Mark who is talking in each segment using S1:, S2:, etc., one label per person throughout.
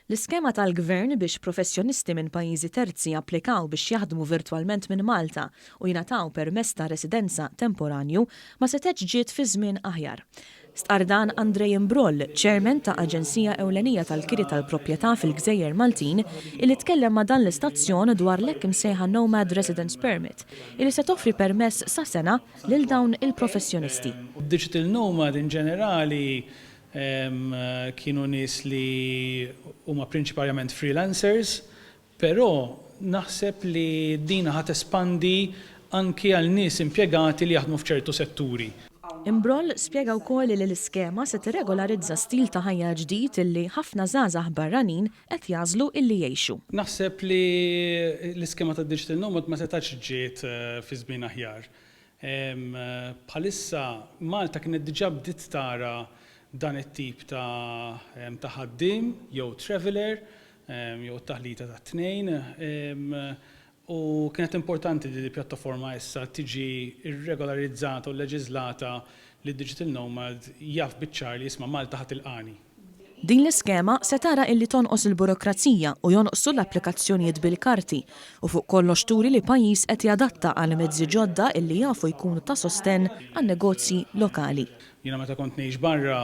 S1: L-iskema tal-Gvern biex professjonisti minn pajjiżi terzi japplikaw biex jaħdmu virtwalment minn Malta u jingħataw permess ta' residenza temporanju ma setgħetx ġiet fi żmien aħjar. Stqarr dan André Imbroll, Chairman ta' aġenzija ewlenija tal-kiri tal-proprjetà fil-Gżejjer Maltin illi tkellem ma' dan l-istazzjon dwar l-hekk imsejħa Nomad Residence Permit illi se toffri permess sa sena lil dawn il-professjonisti.
S2: Digital nomad in ġenerali Kienu nies li huma prinċiparjament freelancers, però naħseb li din ħa tespandi anki għal nies impjegati li jaħdmu f'ċertu setturi.
S1: Imbroll spjega wkoll li l-iskema se tirregolarizza stil ta' ħajja ġdid illi ħafna żgħażagħ barranin qed jagħżlu illi jgħixu.
S2: Naħseb li l-iskema tad-Digital Nomad ma setgħetx ġiet fi żmien aħjar. Bħalissa Malta kienet diġà bdiet tara dan it-tip ta' ta' ħaddiem jew traveller jew it-taħlita tat-tnejn u kienet importanti li l-pjattaforma issa tiġi rregolarizzata u lleġiżlata li d-digital nomad jaf biċ-ċar li isma' Malta ħa tilqagħni.
S1: Din l-iskema se tara illi tonqos il-burokrazija u jonqsu l-applikazzjonijiet bil-karti u fuq kollox turi li pajjiż qed jadatta għal mezzi ġodda illi jafu jkunu ta' sostenn għan-negozji lokali.
S2: Jiena meta kont ngħix barra,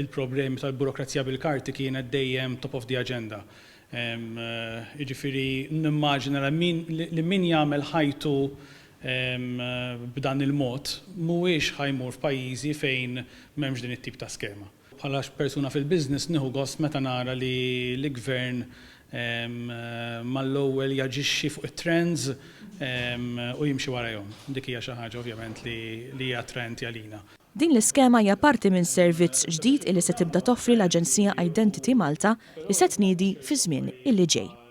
S2: il-problemi tal-burokrazija bil-karti kienet dejjem top of the agenda. Jiġifieri nimmaġina li min jagħmel ħajtu b'dan il-mod mhuwiex ħa jmur f'pajjiżi fejn m'hemmx din it-tip ta' skema. Bħala persuna fil-business nieħu gost meta nara li l-Gvern mal-ewwel jaġixxi fuq it-trends u jimxi warajhom. Dik hija xi ħaġa ovvjament li hija attraenti għalina.
S1: Din l-iskema hija parti minn servizz ġdid illi se tibda toffri l-aġenzija Identity Malta li se tniedi fiż-żmien illi ġej.